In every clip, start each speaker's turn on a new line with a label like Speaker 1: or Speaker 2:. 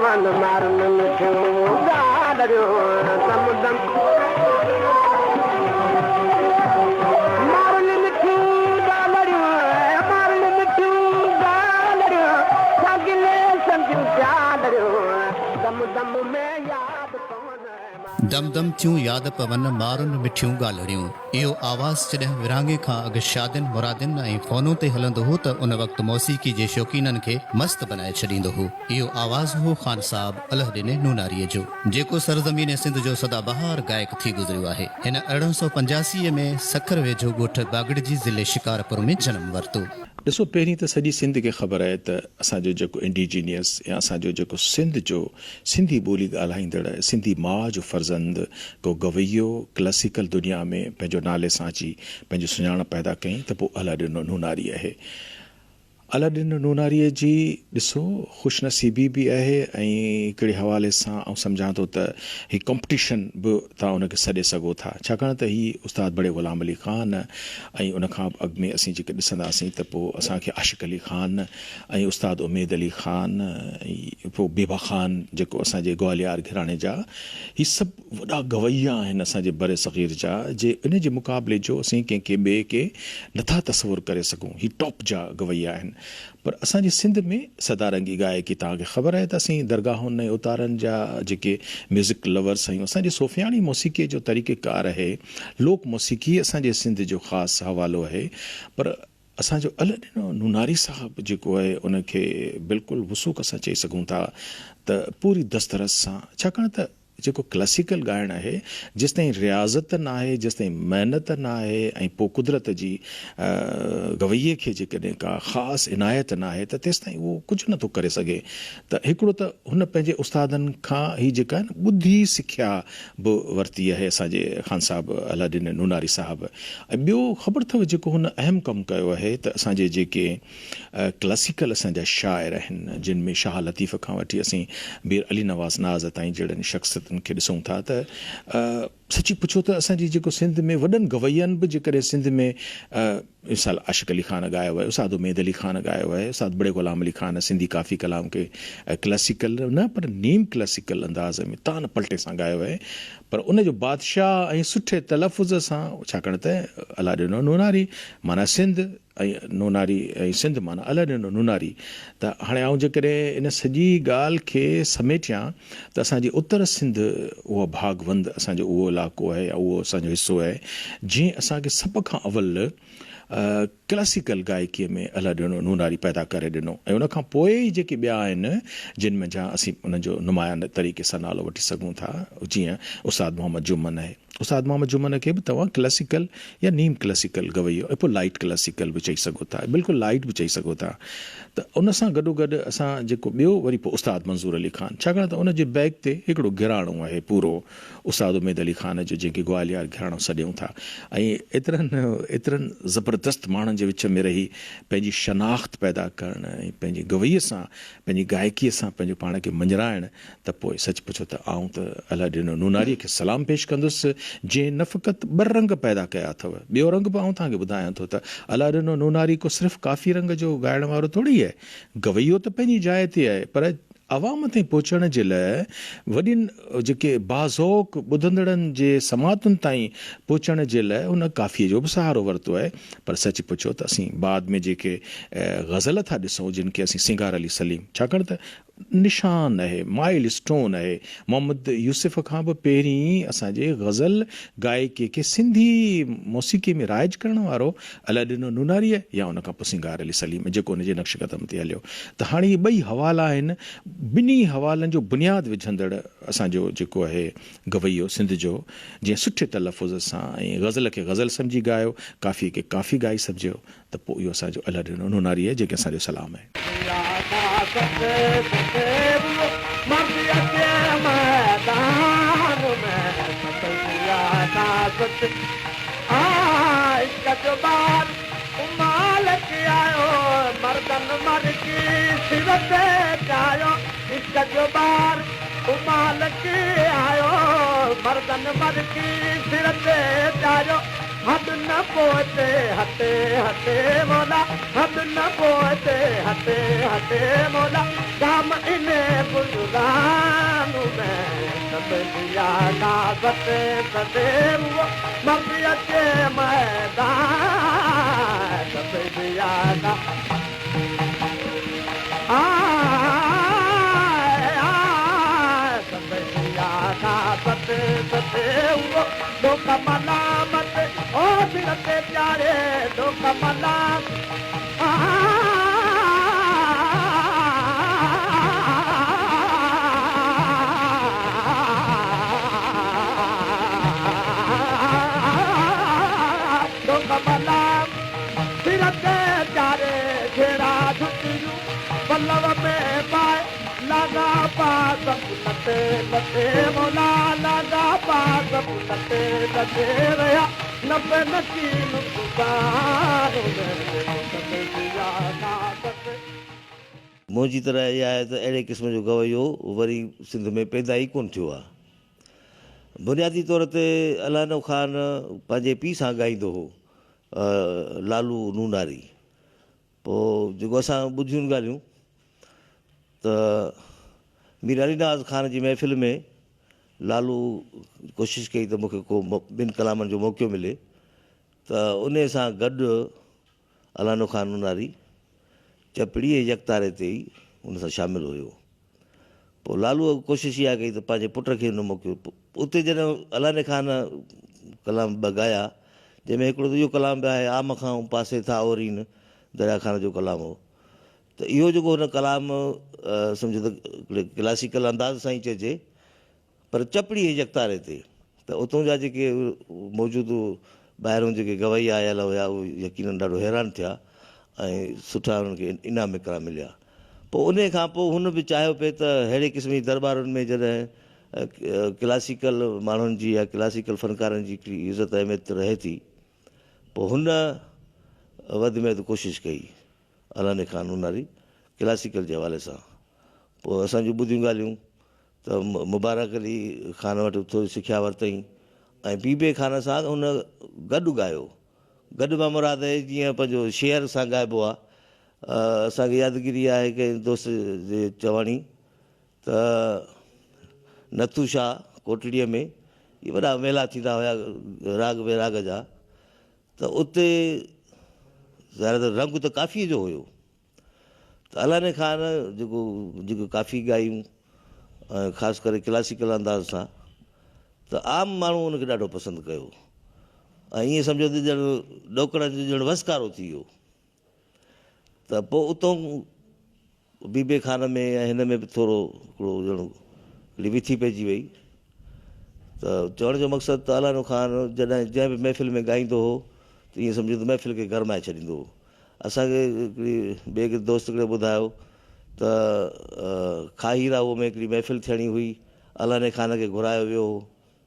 Speaker 1: پون مارن مٺيون ڳالهڙيون دم دم مارن مٺيون ڳالهڙيون مارن مٺيون ڳالهڙيون ڇا گلي سنديون پيالڙيون دم دم ۾ ياد پون.
Speaker 2: دم دم ٿيون ياد پون مارن مٺيون ڳالهڙيون. اهو آواز جڏهن ورهاڱي کان اڳ شادين مرادين ۽ فونون تي هلندو هو ته ان وقت موسيقي جي شوقينن کي مست بنائي ڇڏيندو هو. اهو آواز هو خان صاحب الهڏني نوناريء جو، جيڪو سرزمين سنڌ جو سدا بهار گائڪ ٿي گذريو آهي. هن 1885 ۾ سکر ويجهو ڳوٺ باگڙجي ضلعي شڪارپور ۾ جنم ورتو.
Speaker 3: ڏسو پهرين ته سڄي سنڌ کي خبر آهي ته اسان جو جيڪو انڊيجينيس يا اسان جو جيڪو سنڌ جو سنڌي ٻولي ڳالهائيندڙ سنڌي ماء جو فرزند ڪو گويو ڪلاسيڪل دنيا ۾ پنهنجو نالي سان اچي پنهنجي سڃاڻپ پيدا ڪئين ته پوء الهڏنو نوناري آهي. الهڏنو نوناريء جي ڏسو خوش نصيبي به آهي ۽ هڪڙي حوالي سان آئون سمجهان ٿو ته هي ڪمپٽيشن به توهان ان کي سڏي سگهو ٿا ڇاڪاڻ ته هي استاد بڙي غلام علي خان ۽ ان کان به اڳ ۾ اسين جيڪي ڏسنداسين ته پوء اسان کي عاشق علي خان ۽ استاد اميد علي خان ۽ پوء بيبا خان جيڪو اسان جي گواليار گهراڻي جا هي سڀ وڏا گويا آهن اسان جي برصغير جا جي ان جي مقابلي جو اسين ڪنهن کي ٻئي کي نٿا تصور ڪري سگهون هي ٽاپ جا گويا آهن پر اسان جي سنڌ ۾ سدارنگي گائڪي توهان کي خبر آهي ته اسين درگاهن ۽ اوتارن جا جيڪي ميوزڪ لورس آهيون اسان جي صوفياڻي موسيقي جو طريقه ڪار آهي لوڪ موسيقي اسان جي سنڌ جو خاص حوالو آهي پر اسان جو الهڏنو نوناري صاحب جيڪو آهي ان کي بلڪل وثوق سان چئي سگهون ٿا ته پوري دسترس سان ڇاڪاڻ ته جيڪو ڪلاسيڪل ڳائڻ آهي جيستائين رياضت ناهي جيستائين محنت ناهي ۽ پوء قدرت جي گويي کي جيڪڏهن ڪا خاص عنايت ناهي ته تيستائين اهو ڪجهه نٿو ڪري سگهي ته هڪڙو ته هن پنهنجي استادن کان هي جيڪا آهي نه ٻڌي سکيا به ورتي آهي اسان جي خان صاحب الهڏني نوناري صاحب ۽ ٻيو خبر اٿو جيڪو هن اهم ڪم ڪيو آهي ته اسان جي جيڪي ڪلاسيڪل اسان جا شاعر آهن جن ۾ شاهه لطيف کان وٺي اسين مير علي نواز ناز تائين جهڙن شخصيتن کي ڏسون ٿا ته سچي پڇو ته اسان جي جيڪو سنڌ ۾ وڏن گوين به جيڪڏهن سنڌ ۾ مثال عاشق علي خان ڳايو آهي، استاد اميد علي خان ڳايو آهي، استاد بڙي غلام علي خان سنڌي ڪافي ڪلام کي ڪلاسيڪل نه پر نيم ڪلاسيڪل انداز ۾ تان پلٽي سان ڳايو آهي پر ان جو بادشاهه ۽ سٺي تلفظ سان ڇاڪاڻ ته الله ڏنو نوناري معنيٰ سنڌ ۽ نوناري ۽ سنڌ معنيٰ الله ڏنو نوناري ته هاڻي آئون جيڪڏهن ان سڄي ڳالهه کي سميٽيان ته اسان جي اتر سنڌ اهو ڀاڳ وند اسان جو اهو علائقو آهي يا اهو اسان جو حصو آهي جنهن اسان کي سڀ کان اول ڪلاسيڪل گائڪيء ۾ الهه ڏنو نوناري پيدا ڪري ڏنو ۽ ان کان پوء ئي جيڪي ٻيا آهن جن منجهان اسين انهن جو نمايان طريقي سان نالو وٺي سگهون ٿا جيئن استاد محمد جمن آهي استاد محمد جمن کي به توهان ڪلاسيڪل يا نيم ڪلاسيڪل گويو ۽ پوء لائيٽ ڪلاسيڪل به چئي سگهو ٿا بلڪل لائيٽ به چئي سگهو ٿا ته ان سان گڏو گڏ اسان جيڪو ٻيو وري پوء استاد منظور علي خان ڇاڪاڻ ته ان جي بيڪ تي هڪڙو گهراڻو آهي پورو استاد اميد علي خان جو جنهن کي گواليار گهراڻو سڏيون ٿا ۽ ايترن ايترن زبردست ماڻهن جي وچ ۾ رهي پنهنجي شناخت پيدا ڪرڻ ۽ پنهنجي گويي سان پنهنجي گائڪي سان پنهنجو پاڻ کي مڃرائڻ ته پوء سچ پڇو ته آئون ته الهه ڏنو نوناريء کي سلام پيش ڪندس، جنهن نه فقط ٻه رنگ پيدا ڪيا اٿو، ٻيو رنگ به آئون توهان کي ٻڌايان ٿو ته الهه ڏنو نوناري ڪو صرف ڪافي رنگ جو ڳائڻ وارو ٿوري آهي، گويو ته پنهنجي جاء تي آهي، پر عوام تائين پهچڻ جي لاء وڏين جيڪي باذوق ٻڌندڙن جي سماعتن تائين پهچڻ جي لاء هن ڪافيء جو به سهارو ورتو آهي، پر سچ پڇو ته اسين بعد ۾ جيڪي غزل ٿا ڏسون جن کي اسين سينگار علي سليم ڇاڪاڻ ته نشان آهي، مائل اسٽون آهي. محمد يوسف کان به پهرين اسان جي غزل گائڪي کي سنڌي موسيقي ۾ رائج ڪرڻ وارو الهه ڏنو نوناري يا ان کان پوء سينگار علي سليم جيڪو ان جي نقش قدم تي هليو ته هاڻي اهي ٻئي حوالا آهن ٻنهي حوالن جو بنياد وجهندڙ اسان جو جيڪو آهي گويو سنڌ جو جنهن سٺي تلفظ سان ۽ غزل کي غزل سمجهي ڳايو ڪافي کي ڪافي ڳائي سمجهيو ته پوء اهو اسان جو الهه ڏنو نوناري آهي جنهن کي اسان جو سلام آهي.
Speaker 1: هڏ نه پوئتي هٽي هٽي مولا هڏ نه پوئتي هٽي هٽي مولا گام انهي گذران ۾ سڀني آ ستي ستي اهو مرد اچي ميدان سڀني آ ستي ستي اهو دوک ملامت او سر تي پياري دوک ملام دوک ملام سر تي پياري جهڙا جهتيون پلو ۾ پائي لاڳاپا سڀ لٽي لٽي مولا لاڳاپا سڀ لٽي لٽي رهيا نفعي نڪي نقصان ۾
Speaker 4: منهنجي ته راء اها آهي ته اهڙي قسم جو گويو وري سنڌ ۾ پيدا ئي ڪونه ٿيو آهي. بنيادي طور تي الهڏنو خان پنهنجي پيء سان ڳائيندو هو، لالو نوناري. پوء جيڪو اسان ٻڌيون ڳالهيون ته مير علي نواز خان جي محفل ۾ لالو ڪوشش ڪئي ته مون کي ڪو ٻن ڪلامن جو موقعو ملي ته انهي سان گڏ الانو خان نوناري چپڙي ۽ يڪتاري تي ئي ان سان شامل هيو. پوء لالوء ڪوشش اها ڪئي ته پنهنجي پٽ کي ان موقعو اتي جڏهن الاني خان ڪلام ٻه ڳايا جنهن ۾ هڪڙو ته اهو ڪلام به آهي عام کان پاسي ٿا اورين دريا خان جو ڪلام هو ته اهو جيڪو هن ڪلام سمجهو ته هڪڙي ڪلاسيڪل انداز سان ئي چئجي پر چپڙي ۽ يڪتاري تي ته اتون جا جيڪي موجود ٻاهرون جيڪي گويا آيل هيا اهي يقينن ڏاڍو حيران ٿيا ۽ سٺا انهن کي انعام اڪرام مليا. پوء انهي کان پوء هن به چاهيو پئي ته ههڙي قسم جي درٻارن ۾ جڏهن ڪلاسيڪل ماڻهن جي يا ڪلاسيڪل فنڪارن جي هڪڙي عزت اهميت رهي ٿي پوء هن وڌ ۾ وڌ ڪوشش ڪئي الاني خان نوناري ڪلاسيڪل جي حوالي سان پوء اسان جون ٻڌيون ڳالهيون ته مبارڪ علي خان وٽ ٿوري سکيا ورتائين ۽ پي بي خان سان هن گڏ ڳايو. گڏ مان مراد آهي جيئن پنهنجو شعر سان ڳائبو آهي. اسان کي يادگيري آهي ڪنهن دوست جي چواڻي ته نٿو شاهه ڪوٽڙيء ۾ اهي وڏا ميلا ٿيندا هيا راڳ ويراڳ جا ته اتي ظاهر آهي ته رنگ ته ڪافيء جو هيو. ته الاني خان جيڪو جيڪو ڪافي ڳايون ۽ خاص ڪري ڪلاسيڪل انداز سان ته عام ماڻهو ان کي ڏاڍو پسند ڪيو ۽ ائين سمجهو ته ڄڻ ڏوڪڙن جو ڄڻ وسڪارو ٿي ويو ته پوء اتو بي بي خان ۾ ۽ هن ۾ به ٿورو هڪڙو ڄڻ هڪڙي وٿي پئجي وئي ته چوڻ جو مقصد ته الانو خان جڏهن جنهن به محفل ۾ ڳائيندو هو ته ائين سمجهو ته محفل کي گرمائي ڇڏيندو هو اسان کي هڪڙي ٻئي هڪ دوست هڪڙي ٻڌايو ته کاهي راهوء ۾ هڪڙي محفل ٿيڻي هئي، الاني خان کي گهرايو ويو هو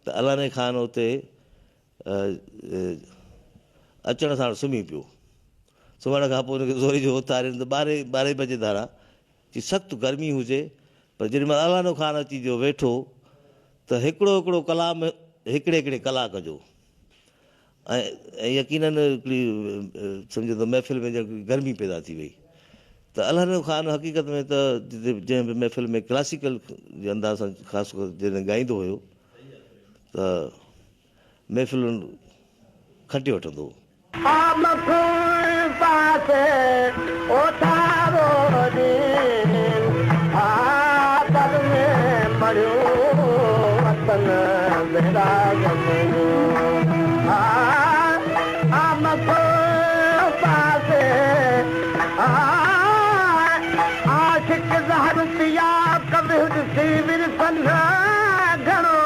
Speaker 4: ته الاني خان اتي اچڻ ساڻ سمهي پيو. سمهڻ کان پوء هن کي زوري جو اٿارين ته ٻارهين ٻارهين بجي ڌاران چي سخت گرمي هجي پر جيڏي مهل الانو خان اچي جو ويٺو ته هڪڙو هڪڙو ڪلام هڪڙي هڪڙي ڪلاڪ جو ۽ يقينن هڪڙي سمجهو ته محفل ۾ ڄڻ گرمي پيدا ٿي وئي ته الهڏنو خان حقيقت ۾ ته جتي جنهن به محفل ۾ ڪلاسيڪل جي انداز سان خاص ڪري جڏهن ڳائيندو هيو ته محفلون کٽي وٺندو هو.
Speaker 1: عام کان پاسي اوٿارو ڏين ها در ۾ مڙهيون وطن ويراڳ منهنجو ها عام کان پاسي ها عاشق زهر پيا ڪوي ڏسي ورسن گهڻو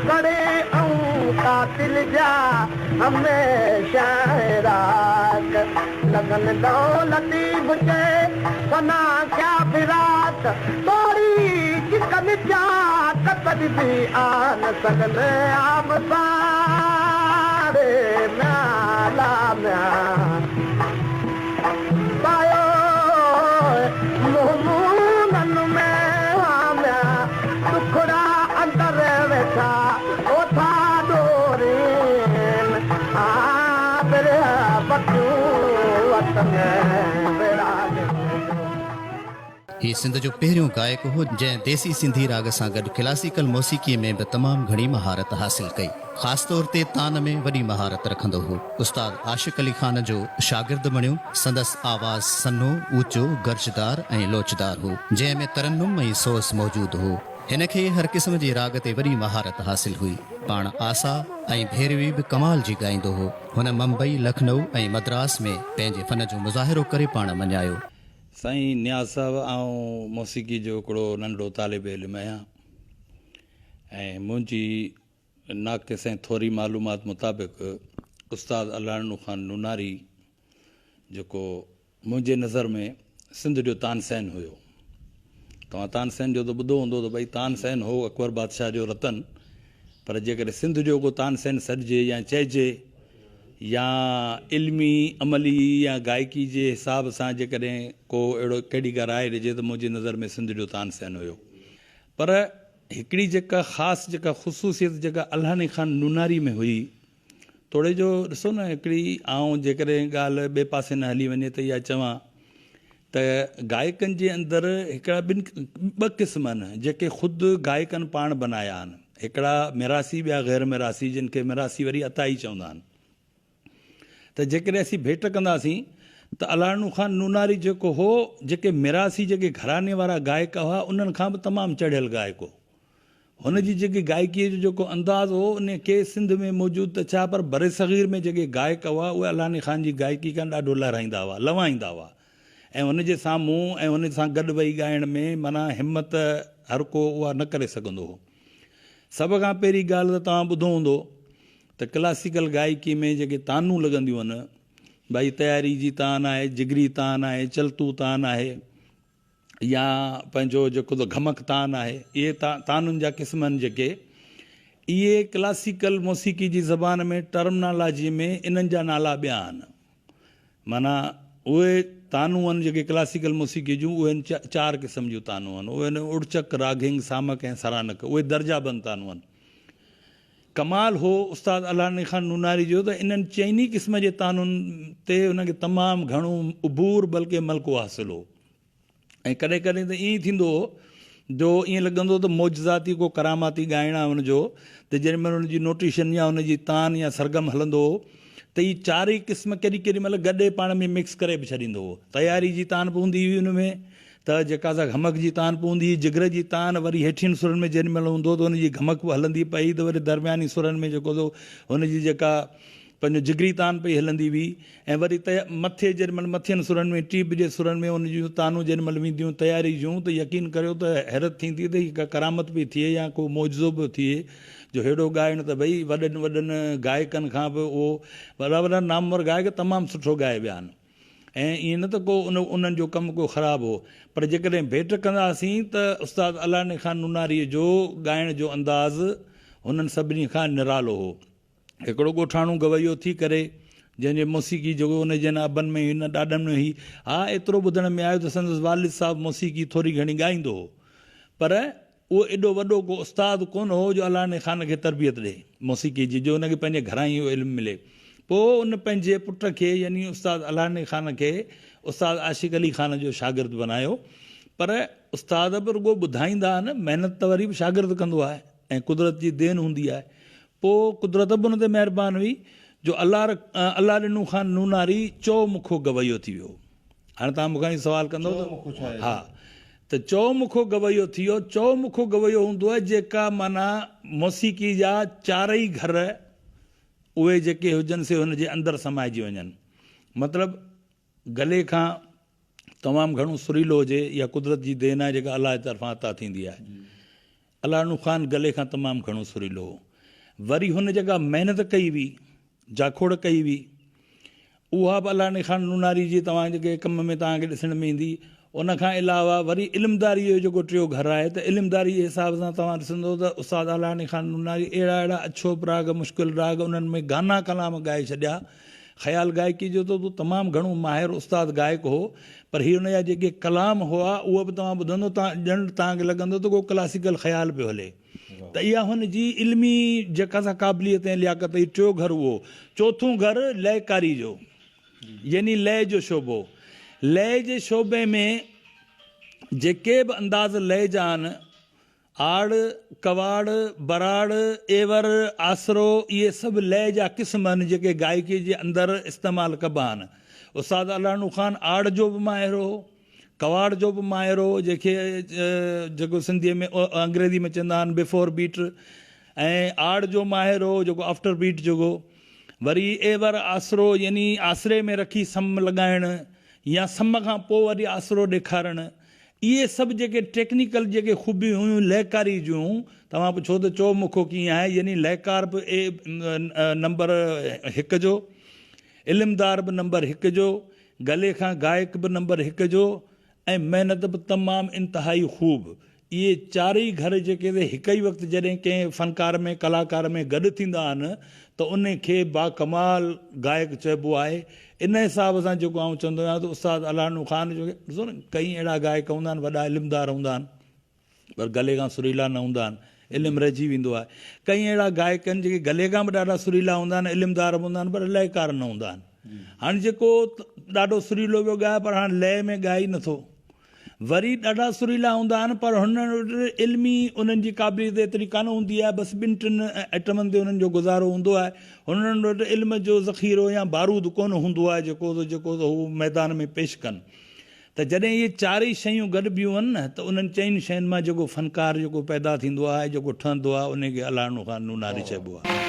Speaker 1: ڪڙي ائون قاتل جا هميشه راڪ لڳن دولتي به چئي فنا ٿيا فراق توڙي چڪن چاڪ تڏ به آن سگهن آب ساري ميان لا ميان پايو منهن مونن ۾ ميان ڏکڙا اندر ويٺا اوٺا ڏورين.
Speaker 2: هي سنڌ جو پهريون گائڪ هو، جنهن ديسي سنڌي راڳ سان گڏ ڪلاسيڪل موسيقيء ۾ به تمام گهڻي مهارت حاصل ڪئي. خاص طور تي تان ۾ وڏي مهارت رکندو هو. استاد عاشق علي خان جو شاگرد بڻيو. سندس آواز سنهو، اوچو، گرجدار ۽ لوچدار هو، جنهن ۾ ترنم ۽ سوز موجود هو. هن کي هر قسم جي راڳ تي وڏي مهارت حاصل هئي. پاڻ آسا ۽ ڀيروي به ڪمال جي ڳائيندو هو. هن ممبئي، لکنؤ ۽ مدراس ۾ پنهنجي فن جو مظاهرو ڪري پاڻ مڃايو.
Speaker 5: سائين نياز صاحب آئون موسيقي جو هڪڙو ننڍڙو طالب علم آهيان ۽ منهنجي ناقص ۽ ٿوري معلومات مطابق استاد الاڻو خان نوناري جيڪو منهنجي نظر ۾ سنڌ جو تانسين هيو. توهان تانسين جو ته ٻڌو هوندو ته ڀئي تانسين هو اڪبر بادشاهه جو رتن پر جيڪڏهن سنڌ جو ڪو تانسين سڏجي يا چئجي يا علمي عملي يا گائڪي جي حساب سان جيڪڏهن ڪو اهڙو ڪهڙي ڪا راء ڏجي ته منهنجي نظر ۾ سنڌ جو تانسين هيو پر هڪڙي جيڪا خاص جيڪا خصوصيت جيڪا الهاني خان نوناري ۾ هئي توڙي جو ڏسو نه هڪڙي آئون جيڪڏهن ڳالهه ٻئي پاسي نه هلي وڃي ته اها چوان ته گائڪن جي اندر هڪڙا ٻن ٻه قسم آهن جيڪي خود گائڪن پاڻ بنايا آهن هڪڙا ميراثي ٻيا غير ميراثي جن کي ميراثي وري عطائي چوندا آهن ته جيڪڏهن اسين ڀيٽ ڪنداسين ته الاڻو خان نوناري جيڪو هو جيڪي ميراثي جيڪي گهراڻي وارا گائڪ هئا انهن کان به تمام چڙهيل گائڪ هو هن جي جيڪي گائڪيء جو جيڪو انداز هو، ان کي سنڌ ۾ موجود ته ڇا پر برصغير ۾ جيڪي گائڪ هئا، اهي الهاني خان جي گائڪي کان ڏاڍو لهرائيندا هئا، لنوائيندا هئا ۽ هن جي سامهون ۽ هن سان گڏ ويهي ڳائڻ ۾ معنيٰ همت هر ڪو اها نه ڪري سگهندو هو. سڀ کان پهرين ڳالهه ته توهان ٻڌو هوندو ته ڪلاسيڪل گائڪي ۾ جيڪي تانون لڳنديون آهن، ڀائي تياري جي تان آهي، جگري تان آهي، چلتو تان آهي، يا پنهنجو جيڪو ته گهمڪ تان آهي، اهي تانن جا قسم آهن جيڪي اهي ڪلاسيڪل موسيقي جي زبان ۾ ٽرمنالاجي ۾ انهن جا نالا ٻيا آهن. معنيٰ اهي تانون آهن جيڪي ڪلاسيڪل موسيقي جون اهي آهن چار قسم جون تانون آهن اهي آهن اڙچڪ، راگهنگ، سامڪ ۽ سرانڪ اهي درجا بند تانون آهن. ڪمال هو استاد الهڏني خان نوناري جو ته انهن چئني قسم جي تانن تي هن کي تمام گهڻو عبور بلڪه ملڪو حاصل هو ۽ ڪڏهن ڪڏهن ته ائين ٿيندو هو جو ائين لڳندو هو ته معجزاتي ڪو ڪراماتي ڳائڻ آهي هن جو ته جيڏي مهل هن جي نوٽيشن يا هن جي تان يا سرگم هلندو هو ته هي چارئي قسم ڪيڏي ڪيڏي مهل گڏي پاڻ ۾ مڪس ڪري به ڇڏيندو هو تياري جي تان به هوندي هئي ان ۾ ته جيڪا سا گهمڪ جي تان پوندي هئي، جگر جي تان وري هيٺين سرن ۾ جيڏي مهل هوندو هو ته ان جي گهمڪ به هلندي پئي ته وري درمياني سرن ۾ جيڪو سو هن جي جيڪا پنهنجو جگري تان پئي هلندي هئي ۽ وري ته مٿي جيڏي مهل مٿين سرن ۾ ٽيپ جي سرن ۾ ان جون تانون جيڏي مهل وينديون تياري جون ته يقين ڪريو ته حيرت ٿيندي ته هي ڪا ڪرامت پئي ٿئي يا ڪو معجزو پيو ٿئي جو ههڙو ڳائڻ ته ڀئي وڏن وڏن گائڪن کان به اهو وڏا وڏا نامور گائڪ تمام سٺو ڳائي ويا آهن. ۽ ائين نه ته ڪو ان انهن جو ڪم ڪو خراب هو، پر جيڪڏهن ڀيٽ ڪنداسين ته استاد الاڻي خان نوناريء جو ڳائڻ جو انداز هنن سڀني کان نرالو هو. هڪڙو ڳوٺاڻو گويو ٿي ڪري، جنهن جي موسيقي جيڪو ان جي نه ابن ۾ هئي نه ڏاڏن ۾ هئي. ها ايترو ٻڌڻ ۾ آيو ته سندس والد صاحب موسيقي ٿوري گهڻي ڳائيندو هو، پر اهو ايڏو وڏو ڪو استاد ڪونه هو جو الاڻي خان کي تربيت ڏئي موسيقي جي جو ان کي پنهنجي گهران ئي اهو علم ملي. پوء ان پنهنجي پٽ کي يعني استاد الاڻي خان کي استاد عاشق علي خان جو شاگرد بنايو. پر استاد به رڳو ٻڌائيندا آهن، محنت ته وري به شاگرد ڪندو آهي ۽ قدرت جي دين هوندي آهي. پوء قدرت به ان تي مهربان هئي جو الله الله ڏنو خان نوناري چؤ مکو گويو ٿي ويو. هاڻي توهان مون کان اهو سوال ڪندؤ ته ها ته چؤ مکو گويو ٿي ويو. چؤ مکو گويو هوندو آهي جيڪا معنيٰ موسيقي جا چارئي گهر اهي جيڪي هجن سي هن جي اندر سمائجي وڃن. مطلب گلي کان تمام گهڻو سريلو هجي اها قدرت جي دين آهي جيڪا الله جي طرفان عطا ٿيندي آهي. الاڻو خان گلي کان تمام گهڻو سريلو هو. وري هن جيڪا محنت ڪئي هئي، جاکوڙ ڪئي هئي، اها به الاڻي خان نوناري جي توهان جي ڪم ۾ توهان کي ڏسڻ ۾ ايندي. ان کان علاوه وري علمداريء جو جيڪو ٽيو گهر آهي ته علمداريء جي حساب سان توهان ڏسندو ته استاد الاڻي خان نوناري اهڙا اهڙا اڇوپ راڳ، مشڪل راڳ انهن ۾ گانا ڪلام ڳائي ڇڏيا. خيال گائڪي جو ته تمام گهڻو ماهر استاد گائڪ هو پر هي ان جا جيڪي ڪلام هئا اهي به توهان ٻڌندو ته ڄڻ توهان کي لڳندو ته ڪو ڪلاسيڪل خيال پيو هلي ته اها هن جي علمي جيڪا سا قابليت ۽ لياقت هئي. ٽيو گهر اهو چوٿون گهر لئه ڪاري جو يعني لئه جو شعبو لئه جي شعبي ۾ جيڪي به انداز لئه جا آهن، آڙ، ڪواڙ، براڙ، ايور، آسرو، اهي سڀ لئه جا قسم آهن جيڪي گائڪي جي اندر استعمال ڪبا آهن. استاد الهڏنو خان آڙ جو به ماهر هو، ڪواڙ جو به ماهر هو جنهن کي جيڪو سنڌيء ۾ انگريزي ۾ چوندا آهن بفور بيٽ ۽ آڙ جو ماهر هو جيڪو آفٽر بيٽ جيڪو وري ايور، آسرو يعني آسري ۾ رکي سم لڳائڻ يا سم کان پوء وري آسرو ڏيکارڻ، اهي سڀ جيڪي ٽيڪنيڪل جيڪي خوبيون هيون لئڪاري جون، توهان پڇو ته چؤ مکو ڪيئن آهي، يعني لئڪار به اي نمبر هڪ جو، علمدار به نمبر هڪ جو، گلي کان گائڪ به نمبر هڪ جو ۽ محنت به تمام انتهائي خوب. اهي چارئي گهر جيڪي سي هڪ ئي وقت جڏهن ڪنهن فنڪار ۾ ڪلاڪار ۾ گڏ ٿيندا آهن ته ان کي باڪمال گائڪ چئبو آهي. ان حساب سان جيڪو آئون چوندو آهيان ته استاد الهڏنو خان جو ڏسو نه ڪئين اهڙا گائڪ هوندا آهن وڏا علمدار هوندا آهن پر گلي کان سريلا نه هوندا آهن علم رهجي ويندو آهي. ڪئين اهڙا گائڪ آهن جيڪي گلي کان به ڏاڍا سريلا هوندا آهن علمدار به هوندا آهن پر لئڪار نه هوندا آهن. هاڻي جيڪو ڏاڍو سريلو پيو ڳائي پر هاڻي لئي ۾ ڳائي نٿو. وري ڏاڍا سريلا هوندا آهن پر هنن وٽ علمي انهن جي قابليت ايتري ڪانه هوندي آهي بس ٻن ٽن ائٽمن تي انهن جو گذارو هوندو آهي هنن وٽ علم جو ذخيرو يا بارود ڪونه هوندو آهي جيڪو جيڪو هو ميدان ۾ پيش ڪن ته جڏهن اهي چارئي شيون گڏبيون آهن نه ته انهن چئن شين مان جيڪو فنڪار جيڪو پيدا ٿيندو آهي جيڪو ٺهندو آهي انهي کي الهاڻو خان نوناري چئبو آهي.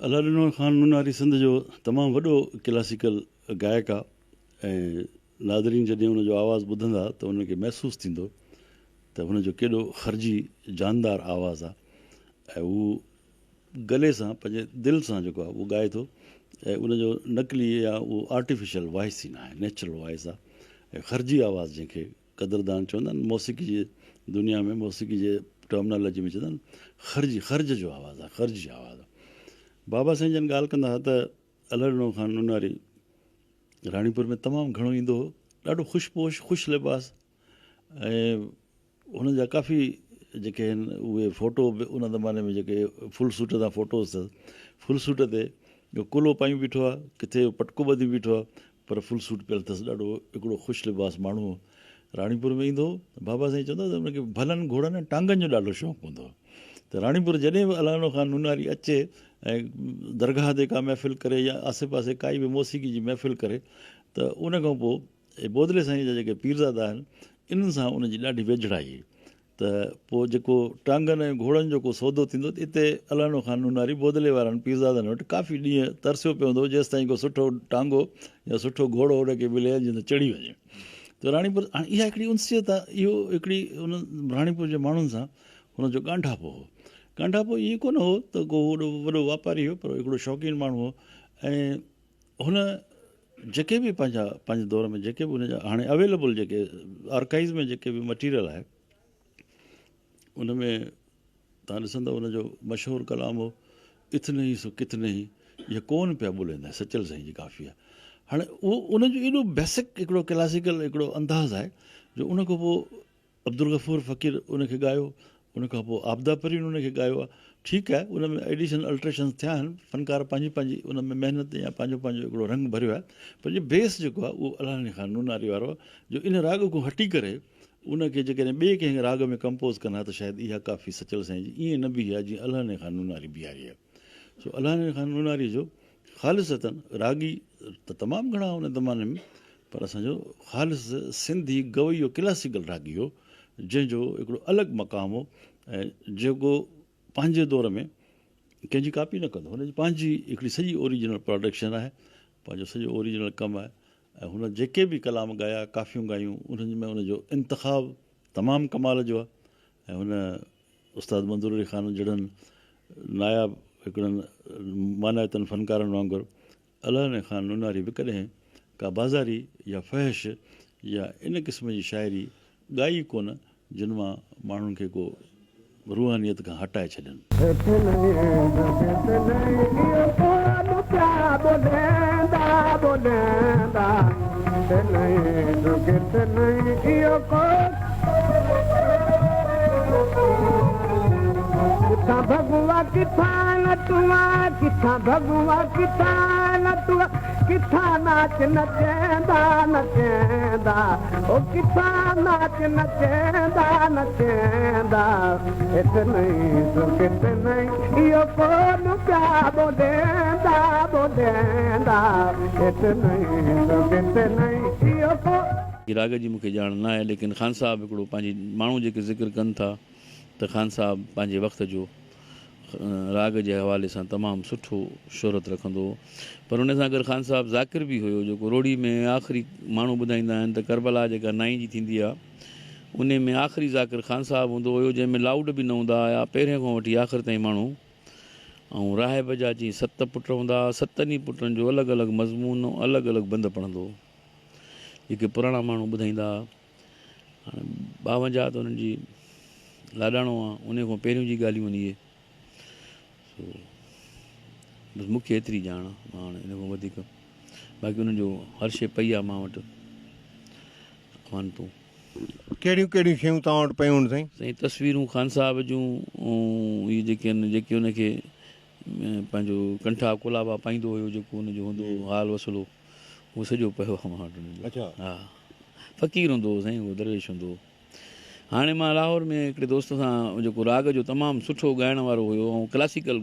Speaker 4: الله ڏنو خان نوناري سنڌ جو تمام وڏو ڪلاسيڪل گائڪ آ ۽ ناظرين جڏهن ان جو آواز ٻڌندا ته انهن کي محسوس ٿيندو ته هن جو ڪيڏو خرجي جاندار آواز آ ۽ هو گلي سان پنهنجي دل سان جيڪو آ اهو ڳائي ٿو ۽ ان جو نقلي يا اهو آرٽيفيشل وائس ئي ناهي نيچرل وائس آ ۽ خرجي آواز جنهن کي قدردان چوندا آهن موسيقي جي دنيا ۾ موسيقي جي ٽرمنالاجي ۾ چوندا آهن خرجي خرج جو آواز آ خرجي آواز آ بابا سائين جن ڳالهه ڪندا ها ته الهڏنو خان نوناري راڻيپور ۾ تمام گهڻو ايندو هو ڏاڍو خوش پوش خوش لباس ۽ هن جا ڪافي جيڪي آهن اهي فوٽو به ان زماني ۾ جيڪي فل سوٽ تان فوٽوز اٿس فل سوٽ تي ڪلهو پايون بيٺو آهي ڪٿي پٽڪو ٻڌي بيٺو آهي پر فل سوٽ پيل اٿس ڏاڍو هڪڙو خوش لباس ماڻهو هو راڻيپور ۾ ايندو هو ته بابا سائين چوندا ته هن کي ڀلن گهوڙن ۽ ٽانگن جو ڏاڍو شوق هوندو هو ته راڻيپور جڏهن به الهڏنو خان نوناري اچي ۽ درگاهه تي ڪا محفل ڪري يا آسي پاسي ڪائي به موسيقي جي محفل ڪري ته ان کان پوء بودلي سائين جا جيڪي پيرزادا آهن انهن سان ان جي ڏاڍي ويجهڙائي هئي ته پوء جيڪو ٽانگن ۽ گهوڙن جو ڪو سودو ٿيندو ته اتي الهڏنو خان نوناري بودلي وارن پيرزادن وٽ ڪافي ڏينهن ترسيو پيو هوندو هو جيستائين ڪو سٺو ٽانگو يا سٺو گهوڙو هن کي ملي جنهن تي چڙهي وڃي ته راڻيپور هاڻي اها هڪڙي انسيت آهي اهو هڪڙي ان راڻيپور جي ماڻهن سان هن جو ڳانڍاپو هو ڳانڍاپو ائين ڪونه هو ته ڪو وڏو وڏو واپاري هو پر هڪڙو شوقين ماڻهو هو ۽ هن جيڪي به پنهنجا پنهنجي دور ۾ جيڪي به ان جا هاڻي اويليبل جيڪي آرڪائيز ۾ جيڪي به مٽيريل آهي ان ۾ تان ڏسندو ان جو مشهور ڪلام هو اتني هي سو ڪتني هي اهي ڪون پيا ٻوليندا سچل سائين جي ڪافي آهي هاڻي اهو ان جو ايڏو بيسڪ هڪڙو ڪلاسيڪل هڪڙو انداز آهي جو ان کان پوء عبدالغفور فقير ان کي ڳايو، ان کان پوء عابده پرين ان کي ڳايو آهي. ٺيڪ آهي ان ۾ ايڊيشن الٽريشنز ٿيا آهن، فنڪار پنهنجي پنهنجي ان ۾ محنت يا پنهنجو پنهنجو هڪڙو رنگ ڀريو آهي پر جي بيس جيڪو آهي اهو الهڏني خان نوناري وارو آهي جو ان راڳ کان هٽي ڪري ان کي جيڪڏهن ٻئي ڪنهن راڳ ۾ ڪمپوز ڪن ها ته شايد اها ڪافي سچل سائين جي ائين نه بيهي ها جيئن الهڏني خان نوناري بيهاري آهي. سو الهڏني خان نوناري جو خالصتاً راڳي ته تمام گهڻا ان زماني ۾ پر اسان جو خالص سنڌي گويو ڪلاسيڪل راڳي هو جنهن جو هڪڙو الڳ مقام هو ۽ جيڪو پنهنجي دور ۾ ڪنهن جي ڪاپي نه ڪندو هن جي پنهنجي هڪڙي سڄي اوريجنل پراڊڪشن آهي پنهنجو سڄو اوريجنل ڪم آهي.
Speaker 6: ۽ هن جيڪي به ڪلام ڳايا، ڪافيون ڳايون، انهن ۾ ان جو انتخاب تمام ڪمال جو آهي ۽ هن استاد منظور علي خان جهڙن ناياب هڪڙن مانائتن فنڪارن وانگر الهڏني خان نوناري به ڪڏهن ڪا بازاري يا فحش يا ان قسم جي شاعري ڳائي ڪونه جن مان ماڻهن کي ڪو روحانيت کان هٽائي ڇڏين.
Speaker 1: ڪٿان ناچ نچيندا نچيندا او ڪٿان ناچ نچيندا نچيندا هت نئين سو ڪت نئين اهو ڪون پيا ٻوليندا ٻوليندا هت نئين سو ڪت نئين اهو ڪو.
Speaker 6: راڳ جي مون کي ڄاڻ ناهي ليڪن خان صاحب هڪڙو پنهنجي ماڻهو جيڪي ذڪر ڪن ٿا ته خان صاحب پنهنجي وقت جو راڳ جي حوالي سان تمام سٺو شهرت رکندو هو پر ان سان گڏ خان صاحب ذاڪر به هيو جيڪو روهڙي ۾ آخري ماڻهو ٻڌائيندا آهن ته ڪربلا جيڪا نائين جي ٿيندي آهي انهي ۾ آخري ذاڪر خان صاحب هوندو هيو جنهن ۾ لائوڊ به نه هوندا هيا پهرين کان وٺي آخر تائين ماڻهو ۽ راهب جا جي ست پٽ هوندا هئا ستن ئي پٽن جو الڳ الڳ مضمون الڳ الڳ بند پڙهندو هو جيڪي پراڻا ماڻهو ٻڌائيندا هئا هاڻي 52 ته انهن جي لاڏاڻو آ انهي کان پهريون جي ڳالهيون آهن اهي سو بس مون کي ايتري ڄاڻ آ مان هاڻي ان کان وڌيڪ باقي انهن جو هر شي پئي آ مان وٽ امانتون.
Speaker 7: ڪهڙيون ڪهڙيون شيون توهان وٽ پيون آهن سائين؟
Speaker 6: سائين تصويرون خان صاحب جون اهي جيڪي آهن جيڪي ان کي پنهنجو ڪنٺا ڪولابا پائيندو هيو جيڪو ان جو هوندو هو حال وسلو اهو سڄو پيو آهي مان وٽ ان جو. اڇا. ها فقير هوندو هو سائين اهو درويش هوندو هو. هاڻي مان لاهور ۾ هڪڙي دوست سان جيڪو راڳ جو تمام سٺو ڳائڻ وارو هيو ۽ ڪلاسيڪل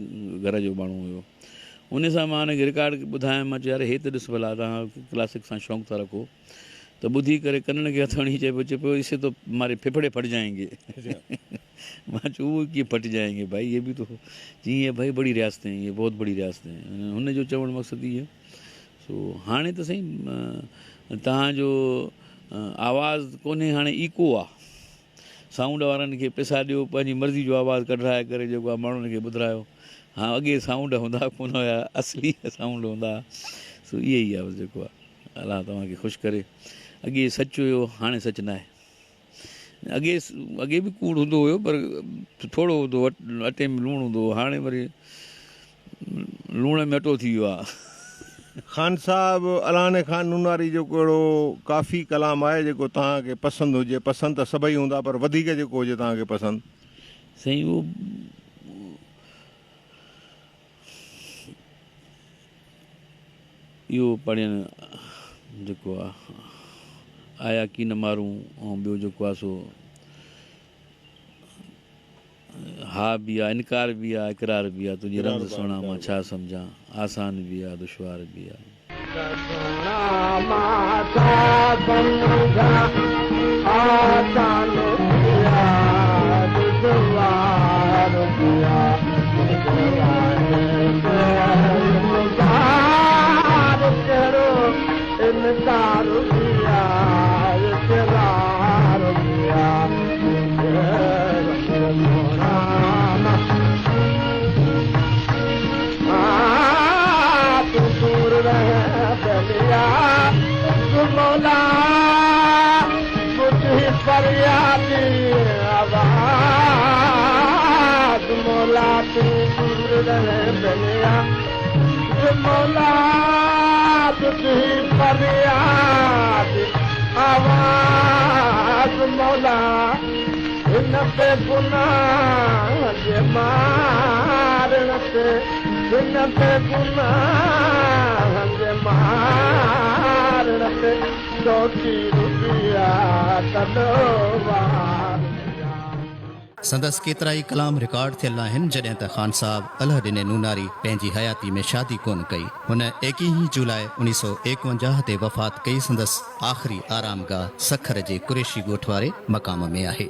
Speaker 6: گهر جو ماڻهو هيو ان سان مان هن کي رڪارڊ ٻڌايم مان چيو يار هي ته ڏس ڀلا توهان ڪلاسڪ سان شوق ٿا رکو ته ٻڌي ڪري ڪنن کي هٿ هڻي چئي پيو چئي پيو اسي تو ماري ڦڦڙي ڦٽ جائين گي مان چيو اهو ڪيئن ڦٽ جائين گي ڀائي هي به تو چيائين هي ڀائي بڙي رياست هين هي بهت بڙي رياست هين هن جو چوڻ مقصد هي سو هاڻي ته سائين توهان جو آواز ڪونهي هاڻي ايڪو آ سائونڊ وارن کي پئسا ڏيو پنهنجي مرضي جو آواز ڪڍرائي ڪري جيڪو آ ماڻهن کي ٻڌرايو ها اڳي سائونڊ هوندا ڪونه هيا اصلي سائونڊ هوندا سو اهي ئي آ بس جيڪو آ الله توهان کي خوش ڪري اڳي سچ هيو هاڻي سچ ناهي. اڳي اڳي به ڪوڙ هوندو هيو پر ٿورو هوندو هو اٽي ۾ لوڻ هوندو هو هاڻي وري لوڻ ۾ اٽو ٿي ويو آهي.
Speaker 7: خان صاحب الهاني خان نوناري جو ڪو اهڙو ڪافي ڪلام آهي جيڪو توهان کي پسند هجي پسند ته سڀئي هوندا پر وڌيڪ جيڪو هجي توهان کي پسند.
Speaker 6: سائين اهو اهو پڙهين جيڪو آ آيا ڪي نه مارون ۽ ٻيو جيڪو آ سو ها به آ انڪار به آ اقرار به آ تنهنجي رمز سهڻا مان ڇا سمجهان آسان به آ دشوار به آ.
Speaker 1: سهڻا مان ڇا سمجهان آسان به آ دشوار به آ.
Speaker 2: سندس ڪيترائي ڪلام رڪارڊ ٿيل آهن، جڏهن ته خان صاحب الهه ڏني نوناري پنهنجي حياتي ۾ شادي ڪونه ڪئي. هن ايڪيهين جولاء 1951 تي وفات ڪئي سندس آخري آرامگاهه سکر جي قريشي ڳوٺ واري مقام ۾ آهي.